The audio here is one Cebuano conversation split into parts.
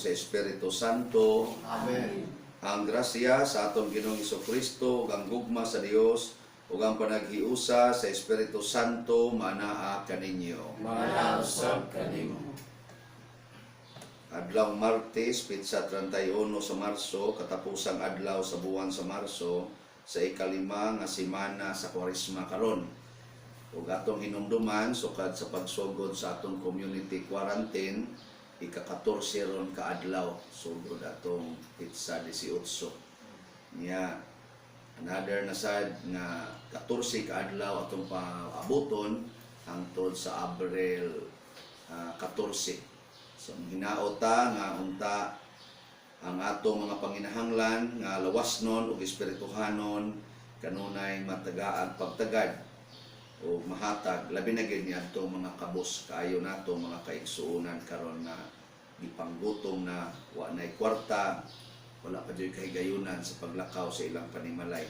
ug sa Espiritu Santo. Amen. Ang grasya sa atong Ginoong Kristo ug ang gugma sa Dios ug ang panaghiusa sa Espiritu Santo manaa kaninyo. Manausab kanimo. Adlaw Martes, petsa 31 sa Marso, katapusang adlaw sa buwan sa Marso, sa 5 nga semana sa Kwaresma karon. Ug atong hinumduman sukad sa pagsugod sa atong community quarantine, ika-14 ron ka adlaw sugod atong petsa 18. Nya another na sad nga 14 ka adlaw atong paaboton hangtod sa Abril 14. So hinaot ta nga unta ang atong mga panginahanglan nga lawasnon ug espirituhanon kanunay matagaag pagtagad o mahatag, labi na gyud niadtong mga kabos kaayo nato mga kaigsuonan karon nga gipanggutom na, wa nay kwarta, wala pa jud kahigayunan sa paglakaw sa ilang panimalay.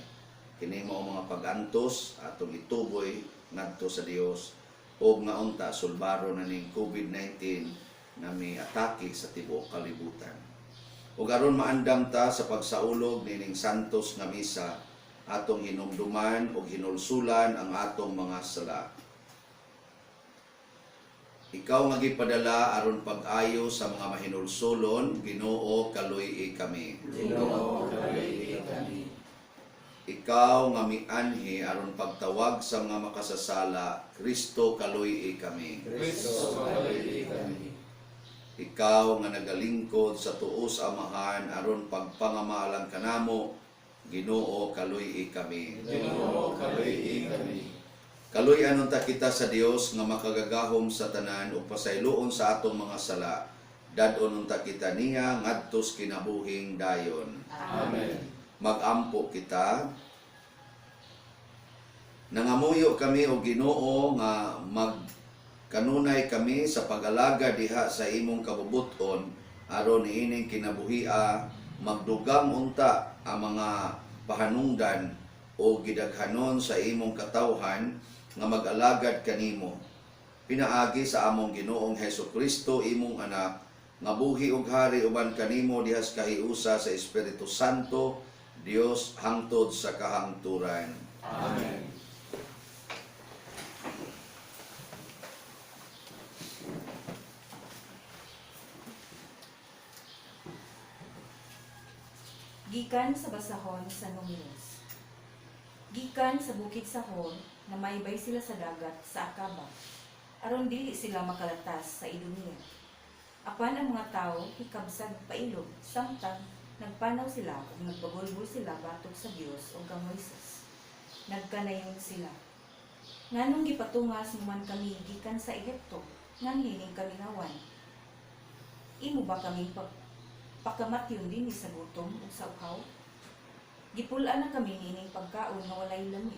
Kini mao mga pag-antos atong ituboy ngadto sa Dios ug nga unta sulbaro na ning COVID-19 na may atake sa tibuok kalibutan. Ug aron maandam ta sa pagsaulog nining santos nga misa, atong hinumduman ug hinulsulan ang atong mga sala. Ikaw nga gipadala aron pag-ayo sa mga mahinulsulon, Ginoo, kaluy-i kami. Ginoo, kaluy-i kami. Ikaw nga mianhi aron pagtawag sa mga makasasala, Kristo, kaluy-i kami. Kristo, kaluy-i kami. Ikaw nga nagalingkod sa tuo sa Amahan aron pagpangamalang kanamo, Ginoo, kaluy-i kami. Ginoo, kaluy-i kami. Kaluy-an unta kita sa Dios nga makagagahom sa tanan ug pasayloon sa atong mga sala. Dad-on unta kita niya ngadtos kinabuhing dayon. Amen. Magampo kita. Nangamuyo kami, o Ginoo, nga magkanunay kami sa pag-alaga diha sa imong kabubuton aron niining kinabuhia magdugang unta ang mga pahanungdan o gidaghanon sa imong katawhan nga mag-alagad kanimo pinaagi sa among Ginoong Hesus Kristo, imong anak, nga buhi ug hari uban kanimo diha sa kahiusa sa Espiritu Santo, Dios, hangtod sa kahangturan. Amen. Gikan sa basahon sa Numeros. Gikan sa bukid sa Hor, namaybay sila sa dagat sa Akaba, aron dili sila makalatas sa Idumea. Apan ang mga tawo hikabsag pailog samtang nagpanaw sila ug nagbagulbol sila batok sa Dios ug kang Moises. Nagkanayon sila: "Nganong gipatungas mo man kami gikan sa Ehipto nganhining kamingawan? Imo ba kaming pakamatyon dinhi sa gutom ug sa uhaw? Gipul-an na kami niining pagkaon nga walay lami."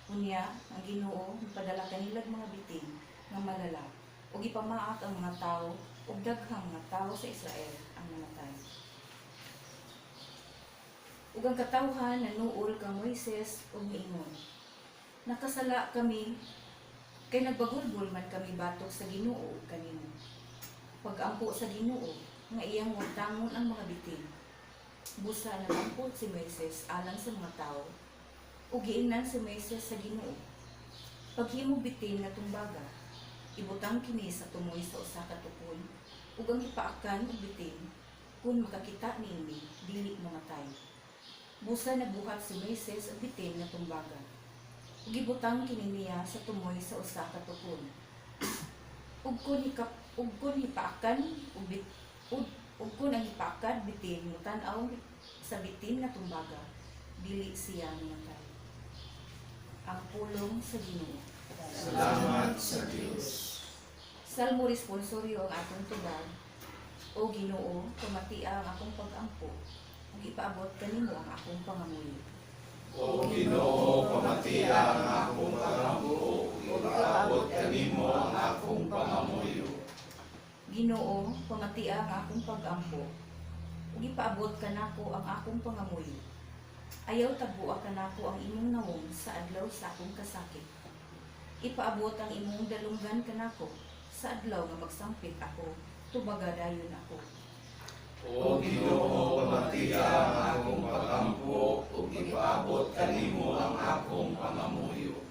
Unya ang Ginoo mipadala kanilag mga bitin nga malala ug gipamaak ang mga tawo, ug daghang mga tawo sa Israel ang namatay. Ug ang katawhan nanuol kang Moises ug miingon, "Nakasala kami kay nagbagulbol man kami batok sa Ginoo ug kanimo." Pag-ampo sa Ginoo nga iyang wagtangon ang mga bitin. Busa nagampo si Moises alang sa mga tawo ug giingnan si Moises sa Ginoo, "Paghimo bitin nga tumbaga, ibutang kini sa tumoy sa usa ka tukon, ug ang hipaakan og bitin, kun makakita niini, dili mamatay." Busa nagbuhat si Moises og bitin nga tumbaga ug gibutang kini niya sa tumoy sa usa ka tukon. Ug kun ang hipaakan bitin motan-aw sa bitin nga tumbaga, dili siya mamatay. Ang pulong sa Ginoo. Salamat sa Dios. Salmo responsorio ang atong tubag. O Ginoo, pamatia ang akong pag-ampo ug ipaabot kanimo ang akong pangamuyo. O Ginoo, pamatia ang akong pangampo ug ipaabot kanimo ang akong pangamuyo. Ginoo, pamatia ang akong pag-ampo ug ipaabot kanako ang akong pangamuyo. Ayaw tagoa kanako ang imong nawong sa adlaw sa akong kasakit. Ipaabot ang imong dalunggan kanako sa adlaw nga magsampit ako, tubaga dayon ako. O Ginoo, pamatia ang akong pagampo ug ipaabot kanimo ang akong pangamuyo.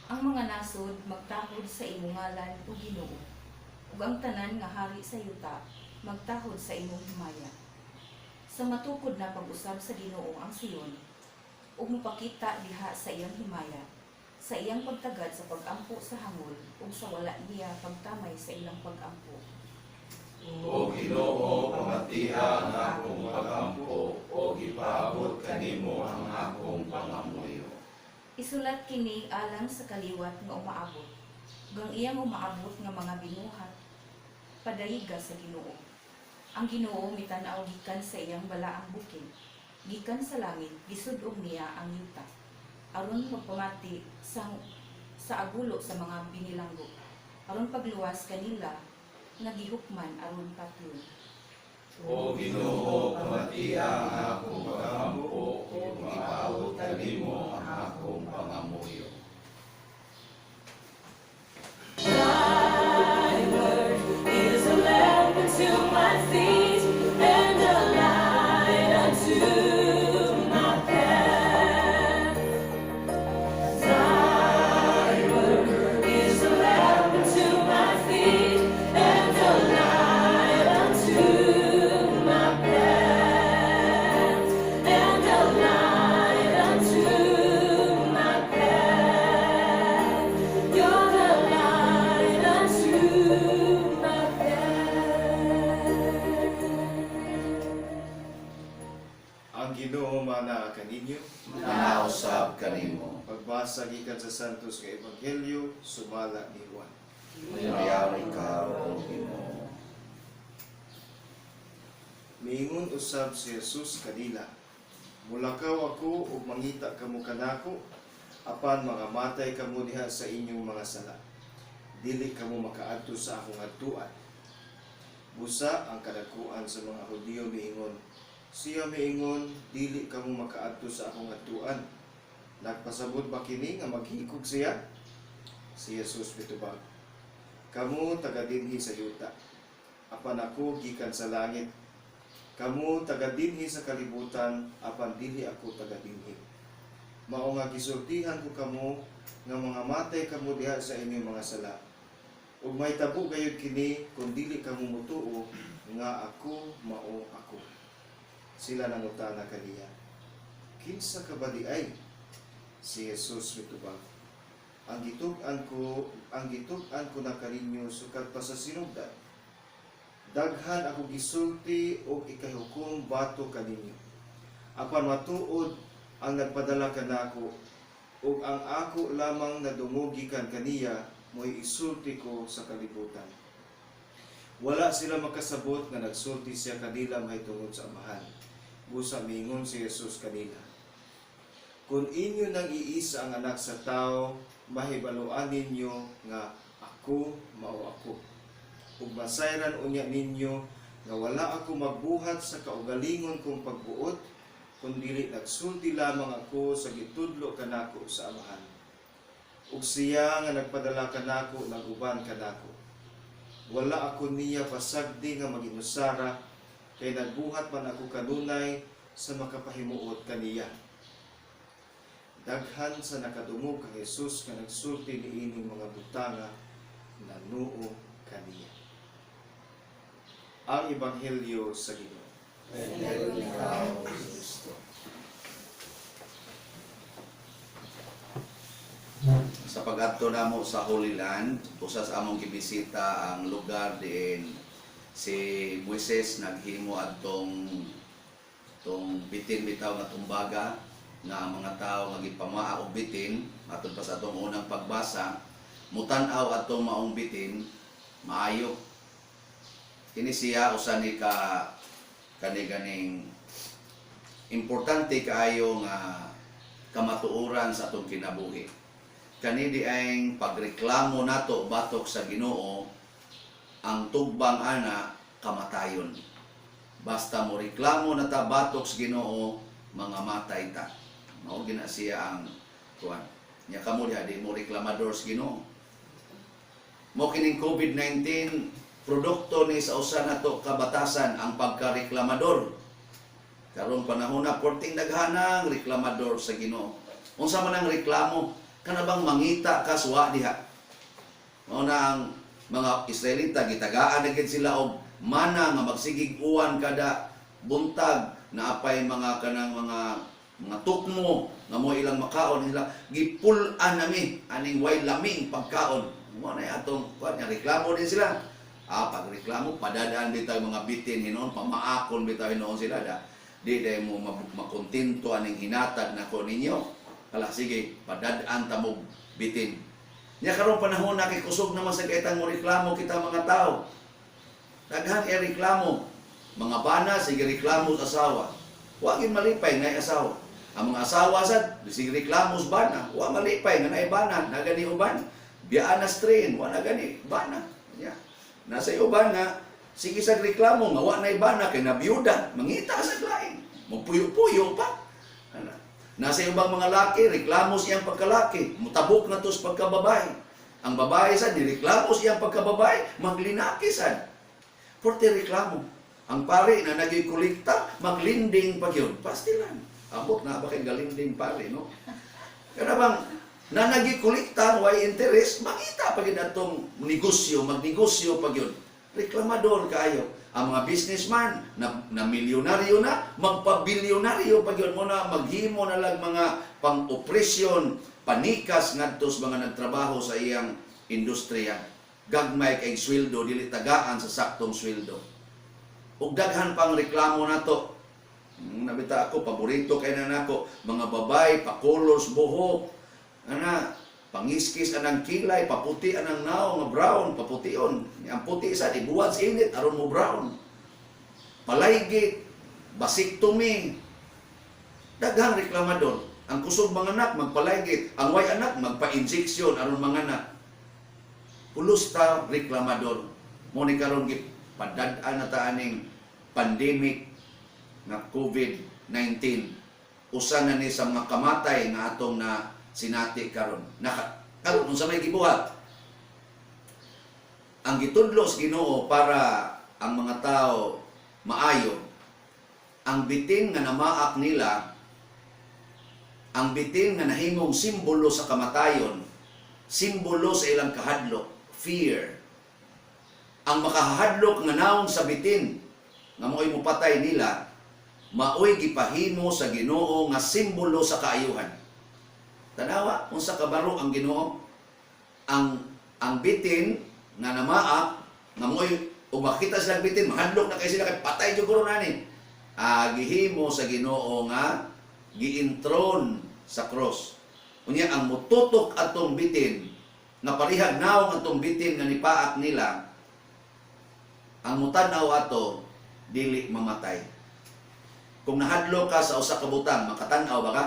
Ang mga nasod magtahod sa imong ngalan, o Ginoo, ug ang tanan nga hari sa yuta magtahod sa imong himaya. Sa matukod na pag-usab sa Ginoo ang Sion, ug mopakita diha sa iyang himaya, sa iyang pagtagad sa pagampo sa hangol ug sa wala niya pagtamay sa ilang pagampo. O Ginoo, pamatia ang akong pagampo ug ipaabot kanimo ang akong pangamuyo. Isulat kini alang sa kaliwat nga umaabot, ug ang iyang umaabot nga mga binuhat, padayiga sa Ginoo. Ang Ginoo mitan-aw gikan sa iyang balaang bukid, gikan sa langit gisud-ong niya ang yuta, aron magpamati sa agulo sa mga binilanggo, aron pagluwas kanila nga gihukman aron patyon. O Ginoo, pamatia ang akong pagampo ug ipaabot kanimo ang akong pangamuyo. Thy word is a lamp unto my feet and a light unto my path. Thy word is a lamp unto my feet and a light unto my path. And a light unto my path. You're the light unto my path. Ang Ginoo mana kaninyo. Manausab kanimo. Pagbasa gikan sa Santos nga Ebanghelyo sumala ni Juan. Mayaw ikaw, O Ginoo. Miingon usab si Jesus kanila: "Mulakaw ako ug mangita kamo kanako, apan mga matay kamo diha sa inyong mga sala. Dili kamo makaadto sa akong adtuan." Busa ang kadagkuan sa mga Hudiyo miingon, "Siya miingon, dili kamo makaadto sa akong adtuan. Nagpasabot ba kini nga maghikog siya?" Si Jesus mitubag, "Kamo taga dinhi sa yuta, apan ako gikan sa langit. Kamo taga dinhi sa kalibutan, apan dili ako taga dinhi. Mao nga gisultihan ko kamo nga mga matay kamo diha sa inyong mga sala. Ug mahitabo gayud kini kung dili kamo motuo nga ako mao ako." Sila nangutana kaniya, "Kinsa ka ba diay?" Si Jesus mitubag, Ang gitug-an ko na kaninyo sukad pa sa sinugdan. Daghan ako gisulti og ikahukom batok kaninyo. Apan matuod ang nagpadala kanako ug ang ako lamang nadungog gikan kaniya mo'y isulti ko sa kalibutan." Wala sila makasabot nga nagsulti siya kanila mahitungod sa Amahan. Busa miingon si Jesus kanila, "Kung inyo nang iisa ang Anak sa Tao, mahibaluan ninyo nga ako mao ako. Ug masayran unya ninyo nga wala ako magbuhat sa kaugalingon kong pagbuot, kundili nagsulti lamang ako sa gitudlo kanako sa Amahan. Ug siya nga nagpadala kanako nag-uban kanako. Wala ako niya pasagdi nga maginusara, kay nagbuhat man ako kanunay sa makapahimuot kaniya." Daghan sa nakadungog kang Jesus nga nagsulti niining mga butanga nanuo kaniya. Ang Ebanghelyo sa Ginoo. Ikaw, Kristo. Sa pag-adto namo sa Holy Land, usa sa among gibisita ang lugar diin si Moises naghimo adtong tong bitin bitaw nga tumbaga nga ang mga tawo nga gipamaa og bitin. Matod pa sa atong unang pagbasa, mutan-aw adtong maong bitin, maayo kini. Siya usa ni ka kani ganing importante kaayo nga kamatuoran sa atong kinabuhi. Kani diay pagreklamo nato batok sa Ginoo, ang tugbang ana kamatayon. Basta mo reklamo na ta batok sa Ginoo, mga matay ta. Mao gina siya ang kuan nya. Kamo diha, di mo reklamador sa Ginoo. Mo kining COVID-19. Produkto ni sa usa nato kabatasan ang pagkareklamador. Karong panahon na porting daghanang reklamador sa Ginoo. Unsa man ang reklamo? Kana bang mangita ka suwa diha? Mao na ang mga Israelita, gitagaan na gid sila og mana nga magsigig uwan kada buntag, na apay mga kanang mga tukmo nga mo ilang makaon nila, gipul-an nami aning way laming pagkaon. Mo na atong kuan nga reklamo din sila. Pag reklamo, padadaan bitaw mga bitin hinuon, pamaakon bitaw hinuon sila da. Di dahil mo makontento aning hinatag nako ninyo. Kala sige, padadaan ta mo bitin. Nya karong panahon na kay kusog naman sa kaitang mo reklamo kita mga tao. Daghan e reklamo. Mga bana sige reklamo sa asawa. Wa gyud malipay nga asawa. Ang mga asawa sad sige reklamo sa bana. Wa malipay nga naay bana, na gani uban. Biyaan na strain, wa na gani bana. Nya. Nasa uban nga sige sa reklamo nga wa nay bana kay nabiyuda, mangita sa lain. Magpuyo-puyo pa. Ana. Nasa ubang mga laki, reklamo siyang pagkalaki, mutabok na to sa pagkababae. Ang babae sad nireklamo siyang pagkababae, maglinaki sad. Porte reklamo. Ang pare na naging kolekta, maglinding pag yun. Pastilan. Abot na ba kay galinding pare, no? Kana bang na naging kolekta, way interest, makita pag yun atong negosyo, magnegosyo pag yun. Reklamador kaayo. Ang mga businessman na milyonaryo na, magpabilyonaryo pag yun mo na, maghimo na lang mga pang-opresyon, panikas ngadto sa mga nagtrabaho sa iyang industriya. Gagmay kay sweldo, dili tagaan sa saktong sweldo. Ug daghan pang reklamo nato. Nabita ako, paborito kay na nako, mga babay, pakulos buhok, ana, pangiskis anang kilay, paputi anang naong nga brown, papution. Ang puti sa ibuwad sa init aron mo brown. Palaygit, basiktomy. Daghang reklamador. Ang kusog mga anak magpalaygit, ang way anak magpa-injection aron mga anak. Pulos ta reklamador. Mo ni karon gipadad-an na ta aning pandemic na COVID-19. Usa na ni sa mga kamatay nga atong na sinati karon. Naka, karon unsa may gibuhat? Ang gitudlo sa Ginoo para ang mga tao maayo, ang bitin nga namaak nila, ang bitin nga nahimong simbolo sa kamatayon, simbolo sa ilang kahadlok, fear. Ang makahadlok nga naong sa bitin nga mo'y mupatay nila, maoy gipahimo sa Ginoo nga simbolo sa kaayuhan. Tanawa unsa kabaro ang Ginoo. Ang bitin nga namaak nga mo'y ug makita silang bitin, mahadlok na kay sila kay patay jud karon ani. Gihimo sa Ginoo nga giintron sa cross. Unya ang mututok atong bitin nga parihag naong atong bitin nga nipaak nila, ang mutan-aw ato dili mamatay. Kung nahadlok ka sa usa ka butang, makatan-aw ba ka?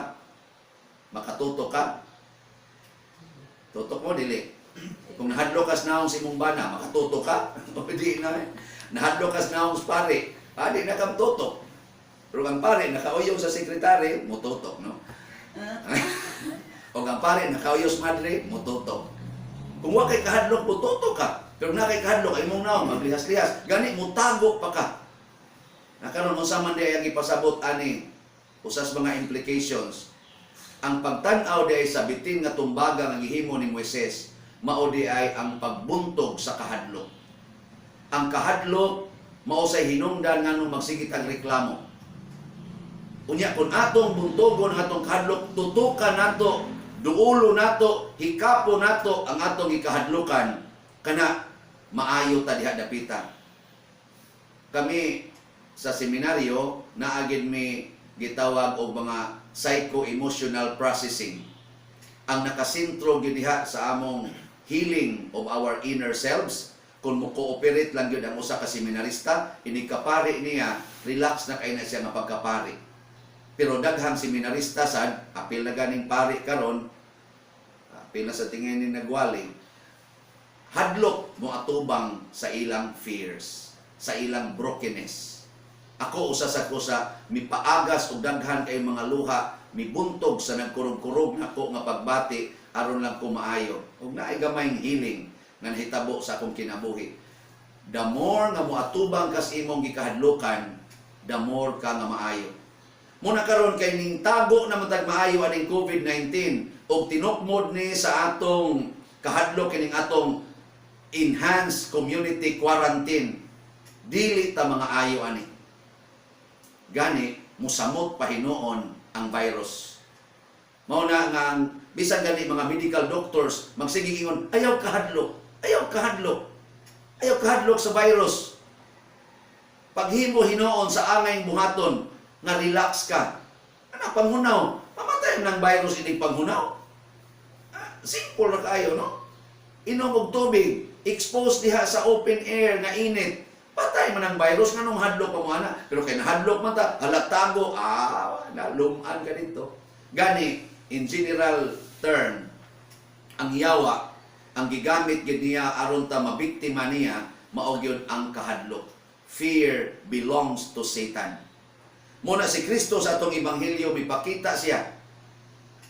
Makatutok ka? Tutok mo dili. Kung nahadlok ka sa naong sa imong bana, makatutok ka? O di na eh. Nahadlok ka sa naong sa pare, di na ka tutok. Pero ang pare nakauyong sa sekretary, mututok, no? O ang pare nakauyong sa madre, mututok. Kung wa kay kahadlok, mututok ka. Pero na kay kahadlok, ay imong naong maglihas-lihas. Gani mutago pa ka. Nakaron unsa man di ay ang ipasabot ani usas mga implications. Ang pagtan-aw di ay sa bitin nga tumbaga nga gihimo ni Moises, mao di ay ang pagbuntog sa kahadlok. Ang kahadlok mao say hinungdan nganong magsigit ang reklamo. Unya kung atong buntogon ang atong kahadlok, tutukan nato, duulo nato, hikapo nato ang atong ikahadlokan, kana maayo ta diha dapita. Kami sa seminaryo naagid mi gitawag og mga psycho-emotional processing. Ang nakasentro gyud diha sa among healing of our inner selves, kung mo cooperate lang gyud ang usa ka seminarista, ini kapari niya, relax na kay na siya nga pagkapari. Pero daghang seminarista sad, apil na ganing pari karon, apil na sa tingin ni nagwali, hadlok mo atubang sa ilang fears, sa ilang brokenness. Ako usa sa ko sa mipaagas og daghan kay mga luha, mibuntog sa nagkurog-kurog nako nga pagbati aron lang ko maayo. Ug naay gamayng healing nga nahitabo sa akong kinabuhi. The more nga moatubang kas imong gikahadlukan, the more ka nga maayo. Muna karon kay ning tago na man tag maayo aning COVID-19 og tinukmod ni sa atong kahadlok kining atong enhanced community quarantine, dili ta mga ayo ani. Gani musamot pa hinuon ang virus. Mao na nga ang bisan gani mga medical doctors magsige ingon, "Ayaw kahadlok, ayaw kahadlok, ayaw kahadlok sa virus." Paghimo hinuon sa angay buhaton nga relax ka. Ana panghunaw, mamatay ng virus inig panghunaw. Ah, simple ra kaayo, no? Inom og tubig, expose diha sa open air nga init. Patay man ang virus, nganong hadlok pa mo ana? Pero kay nahadlok man ta, halatago, naluman ka dito. Gani, in general term, ang yawa, ang gigamit gid niya aron ta mabiktima niya, mao gyud ang kahadlok. Fear belongs to Satan. Muna si Kristo sa atong ebanghelyo mipakita siya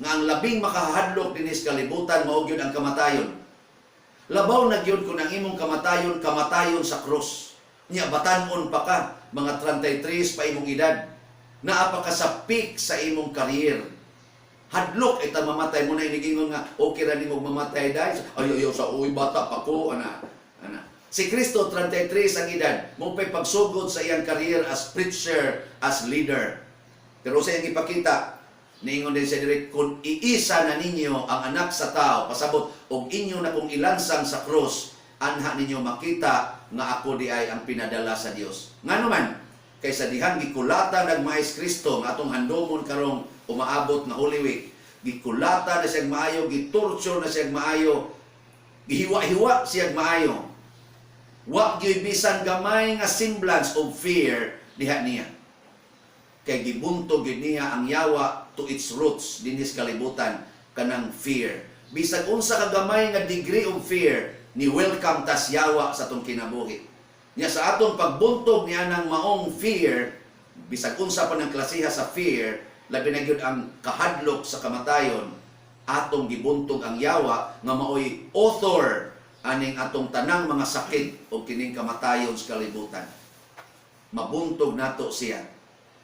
nga ang labing makahadlok dinhi sa kalibutan mao gyud ang kamatayon. Labaw na gyud kung ang imong kamatayon, kamatayon sa krus. Nya batan-on pa ka, mga 33 pa imong edad. Naa pa ka sa peak sa imong career. Hadlok ita mamatay mo na inigingon nga okay ra nimo mamatay dahil ay ayaw sa, uy, bata pa ko ana ana. Si Kristo, 33 ang edad, mo pa'y pagsugod sa iyang career as preacher, as leader. Pero sa iyang ipakita, niingon din siya direct, "Kung iisa na ninyo ang Anak sa Tao, pasabot, og inyo na kong ilansang sa krus, anha ninyo makita nga ako di ay ang pinadala sa Dios." Ngano man, kaysa dihang gikulata nagmais Kristo nga atong handomon karong umaabot nga Holy Week, gikulata na siyang maayo, gitorture na siyang maayo, gihiwa-hiwa siyang maayo. Wa gyud bisan gamay nga semblance of fear diha niya. Kay gibuntog gyud niya ang yawa to its roots dinhi sa kalibutan, kanang fear. Bisag unsa ka gamay nga degree of fear, ni welcome tas yawa sa atong kinabuhi. Nya sa atong pagbuntog niya ng maong fear, bisag unsa pa ng klasiha sa fear, labi na gyud ang kahadlok sa kamatayon, atong gibuntog ang yawa nga maoy author aning atong tanang mga sakit o kining kamatayon sa kalibutan. Mabuntog nato siya.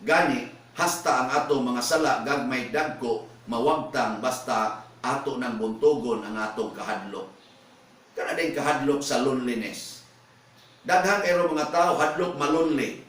Gani, hasta ang atong mga sala, gagmay, dagko, mawagtang basta ato nang buntogon ang atong kahadlok. Kana din kahadlok sa loneliness. Daghang ero mga tao hadlok malonely.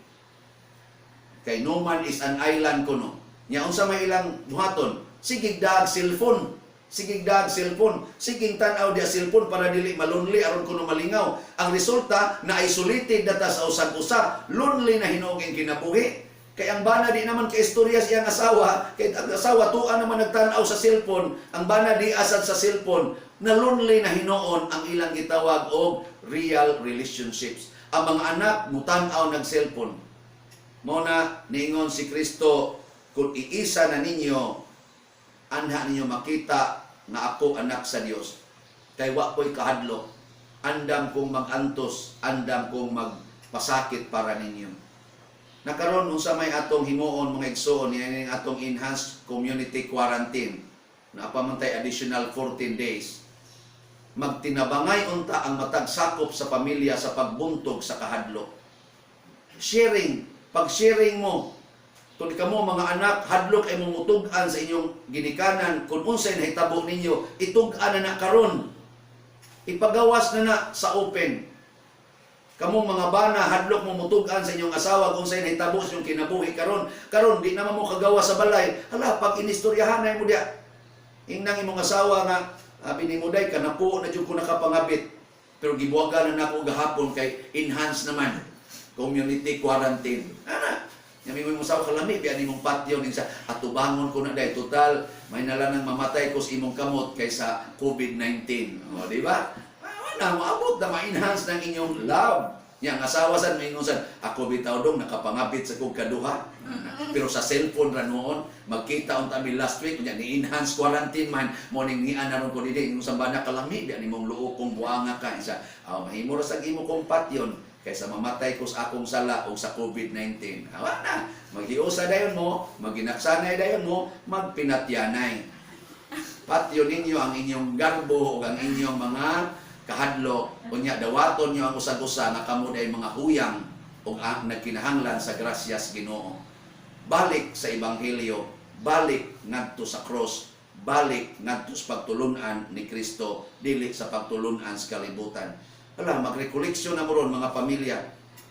Kay no man is an island kuno. Nya unsa may ilang buhaton? Sigig daag cellphone. Sigig daag cellphone. Sigig tan-aw diha cellphone para dili malonely, aron kuno malingaw. Ang resulta, na isolated na ta sa usag-usa, lonely na hinuog ang kinabuhi. Kay ang bana di naman kay istorya sa iyang asawa, kay ang asawa tuwa naman nagtan-aw sa cellphone, ang bana di asad sa cellphone, na lonely na hinuon ang ilang gitawag og real relationships. Ang mga anak mutan-aw nag cellphone. Mao na niingon si Kristo, "Kung iisa na ninyo, anha ninyo makita nga ako anak sa Dios. Kay wa ko'y kahadlok. Andam kong magantos, andam kong magpasakit para ninyo." Nakaron, unsa may atong himuon, mga igsoon, niya atong enhanced community quarantine? Naa pa man tay additional 14 days. Magtinabangay unta ang matag sakop sa pamilya sa pagbuntog sa kahadlok. Sharing, pag sharing mo, kung kamo mga anak, hadlok ay mumutug-an sa inyong ginikanan kung unsay nahitabo ninyo, itug-an na na karon. Ipagawas na na sa open. Kamong mga bana, hadlok mo mutug-an sa inyong asawa kung unsay nahitabo sa inyong kinabuhi karon. Karon di naman mo kagawa sa balay. Hala, pag inistoryahan na mo diya. Ingnang imong asawa nga, abi nimo, "Day, kanapo na jud ko nakapangabit. Pero gibuwagan na nako gahapon kay enhance naman community quarantine." Ana, Yami mo imong asawa, "Kalami biya nimong patio ning sa atubangon ko na, day. Total may nala nang mamatay ko sa imong kamot kaysa COVID-19." O, di ba? Ah, na maabot na ma-enhance ng inyong love. Yang asawa sad maingon sad, "Ako bitaw, dong, nakapangabit sa kog kaduha. Pero sa cellphone ra noon, magkita unta mi last week, unya ni enhance quarantine man, mo ning nian na ron ko dili." Ingon sa bana, "Kalami biya nimong luo kong buanga ka." Isa, "Aw, mahimo ra sa imo kong patyon kaysa mamatay ko sa akong sala o sa COVID-19." Awa na, maghiusa dayon mo, maginaksanay dayon mo, magpinatyanay. Patyo ninyo ang inyong garbo o ang inyong mga Kahadlok, unya dawaton nyo ang usag-usa nga kamo ay mga huyang ug ang nagkinahanglan sa grasya sa Ginoo. Balik sa ebanghelyo, balik ngadto sa cross, balik ngadto sa pagtulunan ni Kristo, dili sa pagtulunan sa kalibutan. Wala, magrekoleksyon na mo ron, mga pamilya.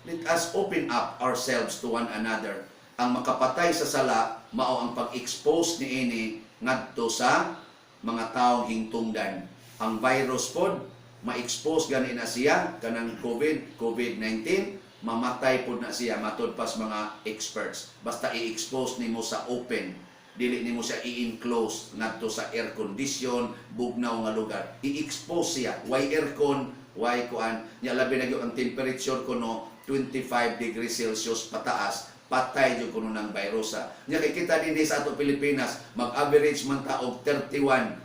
Let us open up ourselves to one another. Ang makapatay sa sala, mao ang pag-expose niini ngadto sa mga taong hingtungdan. Ang virus pod, ma-expose gani na siya kanang COVID-19, mamatay pod na siya matud pas mga experts. Basta i-expose nimo sa open, dili nimo siya i-enclose ngadto sa air condition, bugnaw nga lugar. I-expose siya, why aircon, why kuan, nya labi na gyud ang temperature kuno 25 degrees Celsius pataas, patay jud kuno ng virusa. Nya kay kita dinhi sa ato Pilipinas, mag-average man ta og 31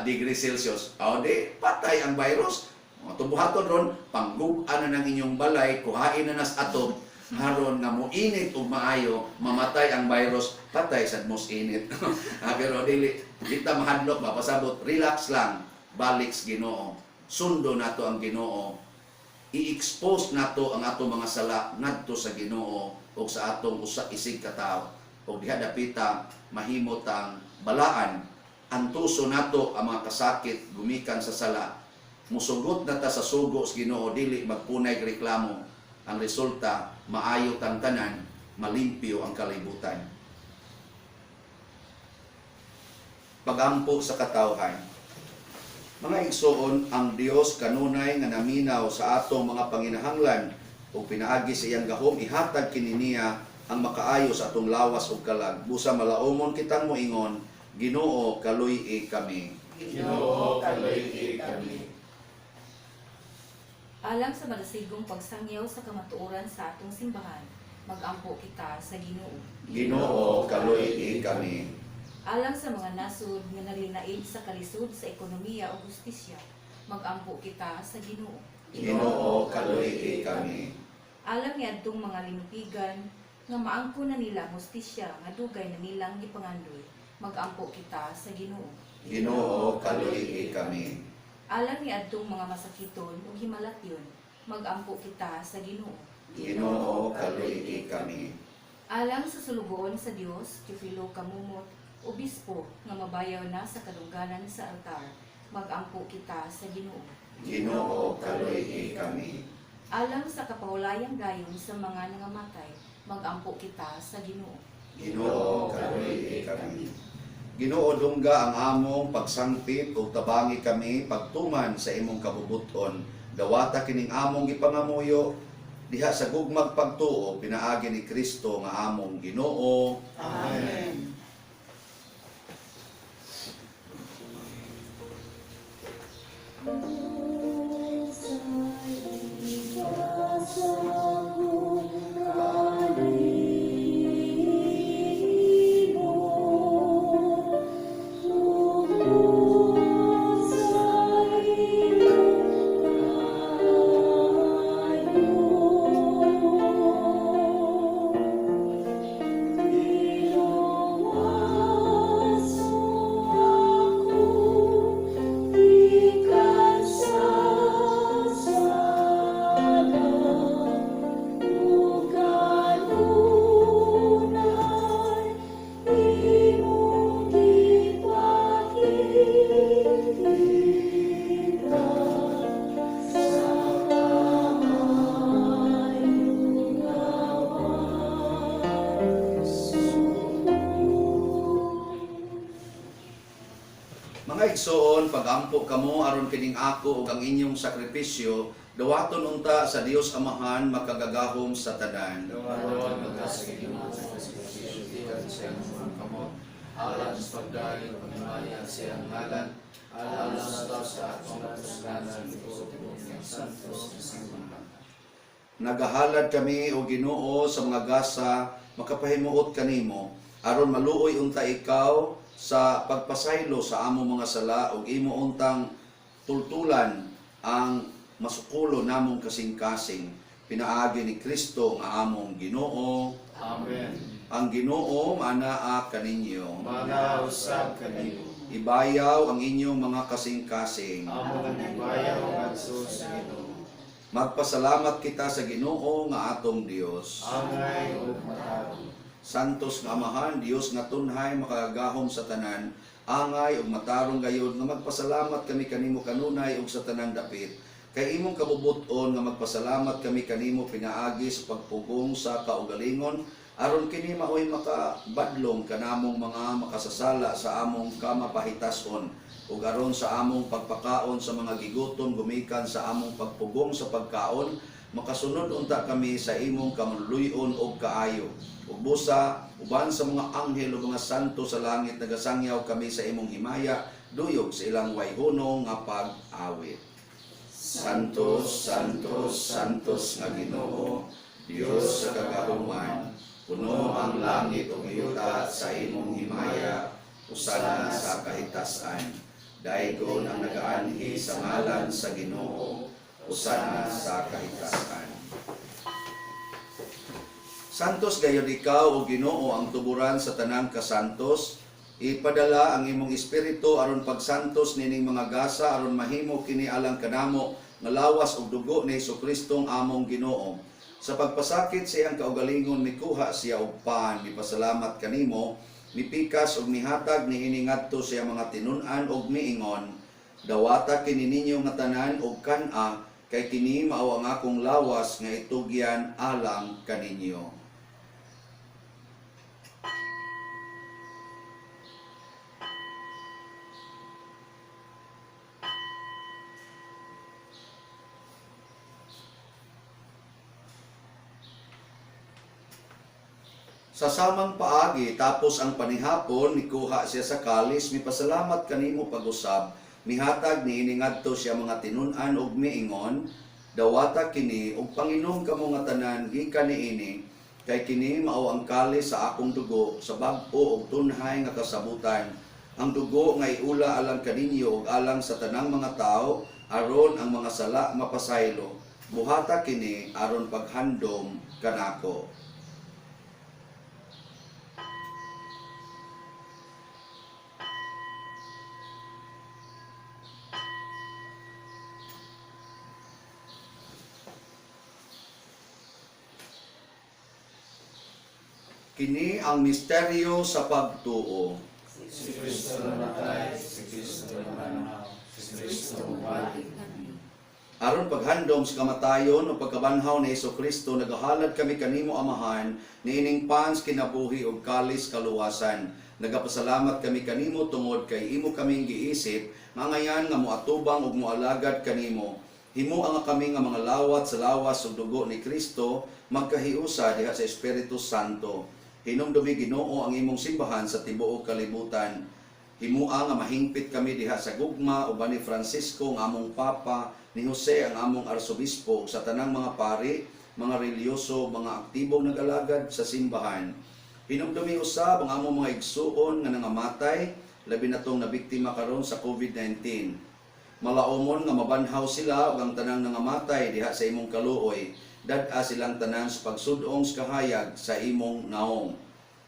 degrees Celsius. O di, patay ang virus. O, tubuhaton ron, panggub-an na ng inyong balay, kuhain na nas ato, haron nga mo init ug maayo, mamatay ang virus, patay sad mos init. Pero dili, di ta mahadlok ba, pasabot, relax lang, balik sa Ginoo. Sundo nato ang Ginoo. I-expose nato ang ato mga sala ngadto sa Ginoo ug sa atong usa isig ka tawo. Ug diha dapita mahimo tang balaan, antuso nato ang mga kasakit gumikan sa sala. Musugot na ta sa sugo sa Ginoo, dili magpunay reklamo. Ang resulta, maayo tang tanan, malimpyo ang kalibutan. Pagampo sa katawhan. Mga igsoon, ang Dios kanunay nga naminaw sa atong mga panginahanglan ug pinaagi sa iyang gahom ihatag kini niya ang makaayo sa atong lawas ug kalag. Busa malaumon kitang moingon, Ginoo, kaluy-i kami. Ginoo, kaluy-i kami. Alang sa madasigong pagsangyaw sa kamatuoran sa atong simbahan, magampo kita sa Ginoo. Ginoo, kaluy-i kami. Alang sa mga nasud nga nalinaid sa kalisod sa ekonomiya o hustisya, magampo kita sa Ginoo. Ginoo, kaluy-i kami. Alang niadtong mga linupigan nga maangko na nila ang hustisya nga dugay na nilang gipangandoy, magampo kita sa Ginoo. Ginoo, kaluy-i kami. Alang niadtong mga masakiton ug himalatyon, magampo kita sa Ginoo. Ginoo, kaluy-i kami. Alang sa sulugoon sa Dios, Teofilo Camomot, obispo nga mabayaw na sa kadungganan sa altar, magampo kita sa Ginoo. Ginoo, kaluy-i kami. Alang sa kapahulayang dayon sa mga nangamatay, magampo kita sa Ginoo. Ginoo, kaluy-i kami. Ginoo, dungga ang among pagsangpit ug tabangi kami pagtuman sa imong kabubuton. Dawata kining among gipangamuyo diha sa gugmag pagtuo pinaagi ni Kristo nga among Ginoo. Amen. Mga igsoon, pagampo kamo aron kining ako ug ang inyong sakripisyo dawaton unta sa Dios Amahan makagagahom sa tanan. Dawaton unta sa Ginoo sa sakripisyo gikan sa iyang mga kamot, alang sa pagdayeg pagmaya sa iyang ngalan, alang sa sa atong kapuslanan ug sa tibuok niyang santos nga simbahan. Nagahalad kami o Ginoo sa mga gasa makapahimuot kanimo aron maluoy unta ikaw sa pagpasaylo sa among mga sala ug imo untang tultulan ang masukulo namong kasing-kasing pinaagi ni Kristo nga among Ginoo. Amen. Ang Ginoo maanaa kaninyo. Mana usab kanimo. Ibayaw ang inyong mga kasing-kasing. Amo nang gibayaw ngadto sa Ginoo. Magpasalamat kita sa Ginoo nga atong Dios. Angay ug matarong. Santos nga Amahan, Dios nga tunhay makagagahom sa tanan, angay ug matarong gayod nga magpasalamat kami kanimo kanunay ug sa tanang dapit. Kay imong kabubut-on nga magpasalamat kami kanimo pinaagi sa pagpugong sa kaugalingon aron kini maoy makabadlong kanamong mga makasasala sa among kamapahitason ug aron sa among pagpakaon sa mga gigutom gumikan sa among pagpugong sa pagkaon, makasunod unta kami sa imong kamanluyon og kaayo. Ug busa uban sa mga anghel ug mga santo sa langit, nagasangyaw kami sa imong himaya duyog sa ilang wayhono nga pag-awit. Santos, Santos, Santos nga Ginoo, Dios sa kagahuman, puno ang langit ug yuta sa imong himaya, usana sa kahitasan. Daygon ang nagaanhi sa ngalan sa Ginoo, usana sa kahitasan. Santos gayod ikaw o Ginoo ang tuburan sa tanang kasantos. Ipadala ang imong espiritu aron pagsantos nining mga gasa aron mahimo kini alang kanamo nga lawas ug dugo ni Hesus-Kristong among Ginoo. Sa pagpasakit sa iyang kaugalingon mikuha siya og pan, mipasalamat kanimo, mipikas ug mihatag niini ngadto sa iyang mga tinun-an ug miingon, dawata kini ninyo nga tanan og kan-a, kay kini mao ang akong lawas nga itugyan alang kaninyo. Sa samang paagi, tapos ang panihapon, mikuha siya sa kalis, mipasalamat kanimo pag-usab, mihatag niini ngadto siya mga tinun-an ug miingon, dawata kini ug panginom kamo nga tanan gikan niini, kay kini mao ang kalis sa akong dugo sa bag-o ug tunhay nga kasabutan. Ang dugo nga iula alang kaninyo ug alang sa tanang mga tawo aron ang mga sala mapasaylo. Buhata kini aron paghandom kanako. Kini ang misteryo sa pagtuo. Si Kristo namatay, si Kristo nabanhaw, si Kristo mubalik. Aron paghandom sa kamatayon o pagkabanhaw ni Kristo, nagahalad kami kanimo Amahan niining pans kinabuhi ug kalis kaluwasan. Nagapasalamat kami kanimo tungod kay imo kaming giisip mangayan nga moatubang ug moalagad kanimo. Himoa nga kami nga mga lawat sa lawas ug dugo ni Kristo magkahiusa diha sa Espiritu Santo. Hinumdumi, Ginoo, ang imong simbahan sa tibuok kalibutan. Himua nga mahingpit kami diha sa gugma uban ni Francisco nga among Papa, ni Jose ang among arsobispo, ug sa tanang mga pari, mga relihiyoso, mga aktibong nag-alagad sa simbahan. Hinumdumi usab ang among mga igsuon nga nangamatay, labi na tong nabiktima karon sa COVID-19. Malaomon nga mabanhaw sila ug ang tanang nangamatay diha sa imong kaluoy. Dad-a silang tanan sa pagsudong sa kahayag sa imong naong.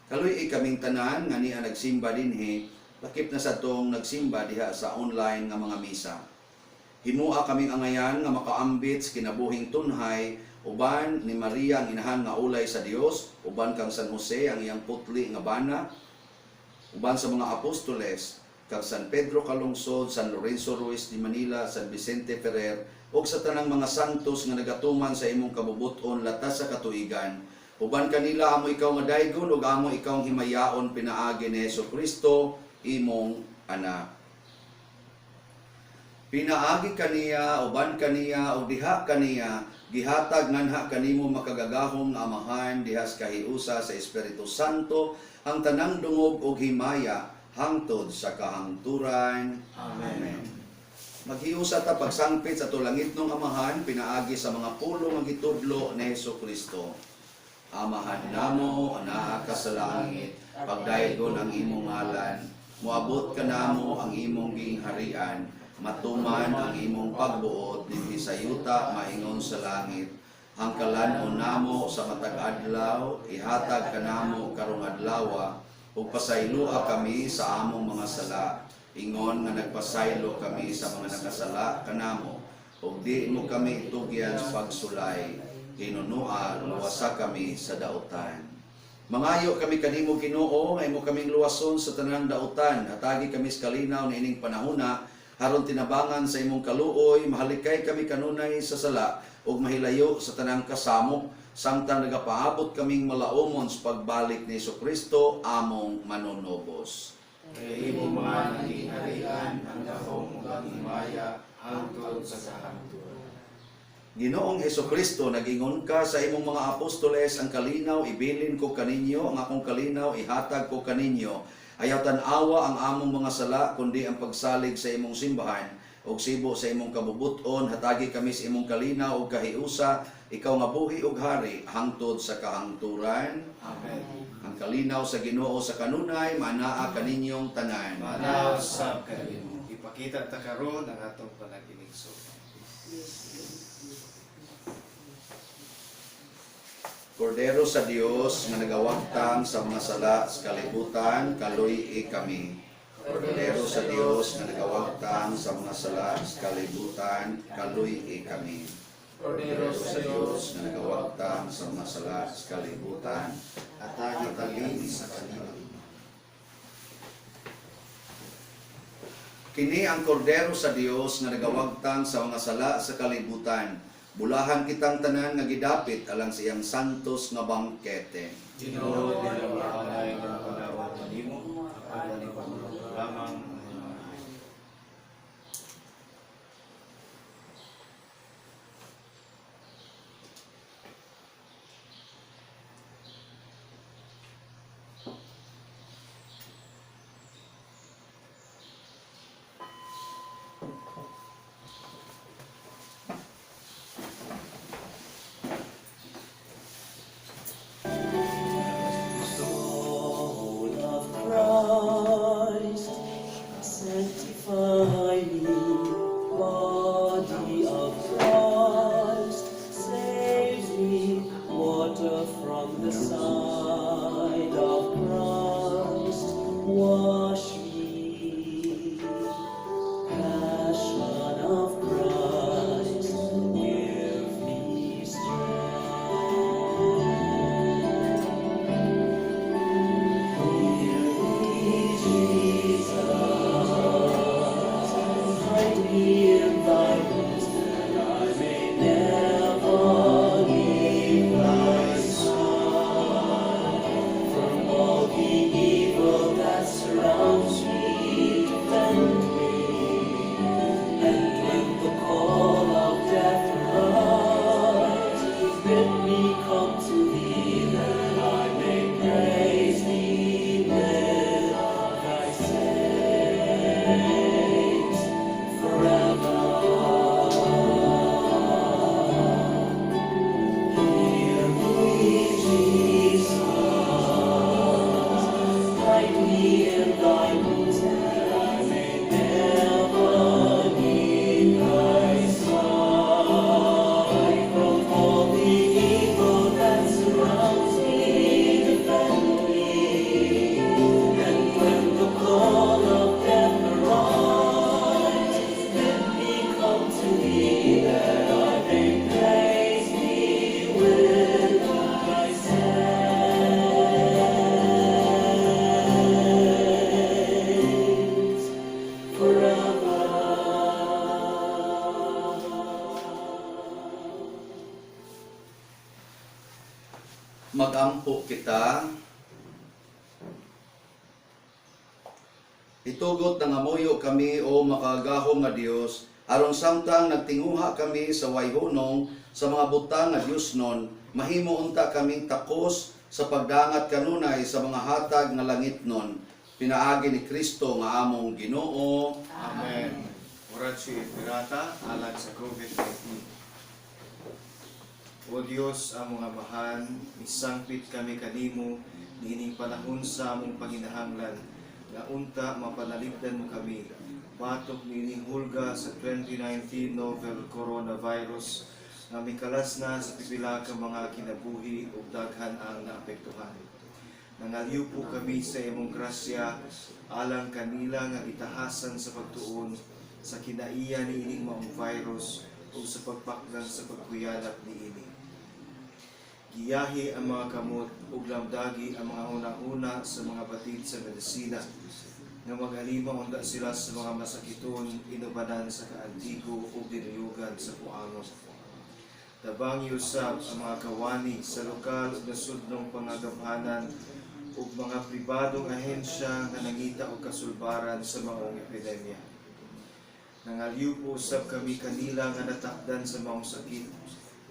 Kaluy-i kaming tanan nga niya nagsimba dinhi, lakip na sa tong nagsimba diha sa online nga mga misa. Himua kaming angayan nga makaambit sa kinabuhing tunhay uban ni Maria ang inahan nga ulay sa Dios, uban kang San Jose ang iyang putli nga bana, uban sa mga apostoles, kang San Pedro Calungsod, San Lorenzo Ruiz de Manila, San Vicente Ferrer, ug sa tanang mga santos nga nagatuman sa imong kabubut-on latas sa katuigan. Uban kanila amo ikaw nga daygon ug amo ikaw ang himayaon pinaagi ni Hesus Kristo imong anak. Pinaagi kaniya, uban kaniya, ug diha kaniya, gihatag nganha kanimo makagagahom nga Amahan diha sa kahiusa sa Espiritu Santo ang tanang dungog ug himaya hangtod sa kahangturan. Amen. Maghiusa ta pagsangpit sa tulangitnong Amahan pinaagi sa mga pulong nga gitudlo ni Hesus Kristo. Amahan namo, anaa ka sa langit, pagdaygon ang imong ngalan, moabot ka namo ang imong gingharian, matuman ang imong pagbuot dinhi sa yuta maingon sa langit. Ang kalan-on namo sa matag adlaw, ihatag kanamo karong adlawa, ug pasayloa kami sa among mga sala, Ingon nga nagpasaylo kami sa mga nakasala kanamo, ug di mo kami itugyan sa pagsulay, hinunua luwasa kami sa dautan. Mangayo kami kanimo Ginoo, nga imo kaming luwason sa tanang dautan, hatagi kami sa kalinaw niining panahona, aron tinabangan sa imong kaluoy, mahalikay kami kanunay sa sala ug mahilayo sa tanang kasamok, samtang nagapaabot kaming malaumon sa pagbalik ni Kristo among manunobos. Kay imo man ang gingharian, ang gahom ug ang himaya hangtod sa kahangturan. Ginoong Hesukristo, nagingon ka sa imong mga apostoles, ang kalinaw ibilin ko kaninyo, ang akong kalinaw ihatag ko kaninyo. Ayaw tan-awa ang among mga sala, kundi ang pagsalig sa imong simbahan, ug sibo sa imong kabubuton, hatagi kami sa imong kalinaw ug kahiusa, ikaw nga buhi ug hari, hangtod sa kahangturan. Amen. Ang kalinaw sa Ginoo sa kanunay, manaa kaninyong tanan. Manaw sab kanimo. Ipakita ta karon ang atong panag-inigsoon. Kordero sa Dios nga nagawagtang sa mga sala sa kalibutan, kaluy kami. Kordero sa Dios nga nagawagtang sa mga sala sa kalibutan, kaluy kami. Kordero sa Dios nga nagawagtang sa mga sala sa kalibutan, Hatagi kami sa kalinaw. Kini ang kordero sa Dios nga nagawagtang sa mga sala sa kalibutan. Bulahan kitang tanan nga gidapit alang sa iyang santos nga bangkete. Ginoo, dili makalay nga panawag kanimo, apan ikaw lamang ang himaya. Soul of Christ, sanctify me. Body of Christ, save me. Water from the side of Christ, wash me. Passion of Christ, give me strength. Hear me, Jesus, hide me in thy bosom, that I may never leave thy side. From all the evil that surrounds me, defend me. And when the call of death arrives, bid me come to thee, that I may praise thee with thy saints forever. Hear me, Jesus, hide me in thy bosom, that I may never leave thy side. From all the evil that surrounds me, defend me. And when the call of death arrives, let me come to thee, that I may praise thee with thy saints forever. Magampo kita. Itugot nga amoyo kami o makagahom nga Dios aron samtang nagtinguha kami sa wayhunong sa mga butang nga Dios nun, mahimo unta kaming takos sa pagdangat kanunay sa mga hatag nga langit nun, pinaagi ni Kristo nga among Ginoo. Amen. Oratio Pirata alang sa COVID-19. O Dios, among Amahan, misangpit kami kanimo niining panahon sa among panginahanglan nga unta mapanaligdan mo kami batok niining hulga sa 2019 novel coronavirus nga mikalas na sa pipila ka mga kinabuhi ug daghan ang naapektuhan. Nangalyo po kami sa imong grasya alang kanila nga gitahasan sa pagtuon sa kinaiya niining maong virus o sa pagpakdan sa pagkuyanap niini. Giyahi ang mga kamot ug lamdagi ang mga huna-huna sa mga batid sa medisina nga mag-alima unta sila sa mga masakiton inubanan sa kaantigo ug dinuyugan sa puangon. Tabangi usab ang mga kawani sa lokal ug nasudnong pangagabhanan ug mga pribadong ahensya nga nangita og kasulbaran sa maong epidemya. Nangalyo po usab kami kanila nga natakdan sa maong sakit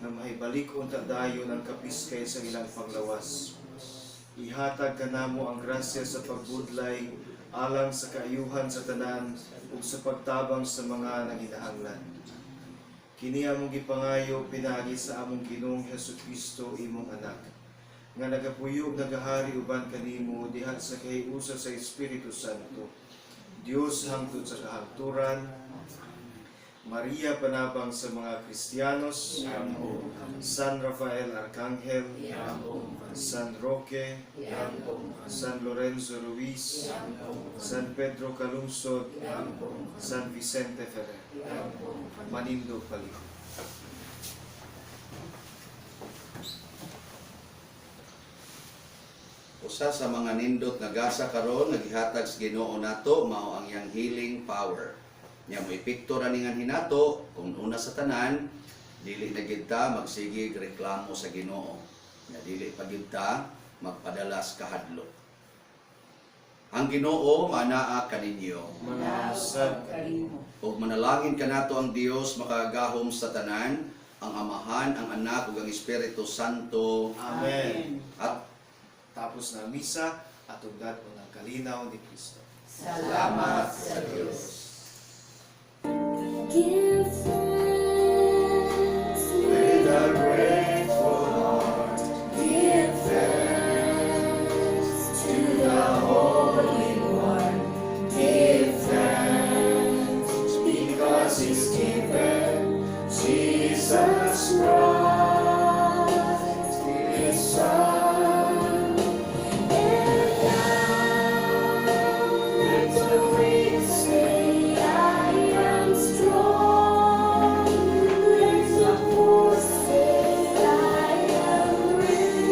nga mahibalik unta dayon ang kapiskay sa ilang panglawas. Ihatag kanamo ang grasya sa pagbudlay alang sa kaayuhan sa tanan ug sa pagtabang sa mga nanginahanglan. Kini among gipangayo pinaagi sa among Ginoong Hesukristo, imong anak, nga nagapuyo ug nagahari uban kanimo diha sa kahiusa sa Espiritu Santo. Dios hangtod sa kahangturan. Maria panabang sa mga Kristiyanos, San Rafael Arcangel, San Roque, San Lorenzo Ruiz, San Pedro Calungsod, San Vicente Ferrer. Manindog palihog. Usa sa mga nindot nga gasa karon nga gihatag sa Ginoo nato mao ang iyang healing power. Nya mo epekto ra ni nga hinato kung una sa tanan dili na gid ta magsigig reklamo sa Ginoo. Nya dili pa gid ta magpadalas kahadlok. Ang Ginoo manaa kaninyo. Manasad Kanimo. Ug manalangin kanato ang Dios makagagahom sa tanan, ang Amahan, ang Anak ug ang Espiritu Santo. Amen. At Tapos na ang misa at ugdad mo ng kalinaw ni Kristo. salamat sa Dios. Give thanks With a grateful heart, give thanks to the Holy One. Give thanks because He's given Jesus Christ.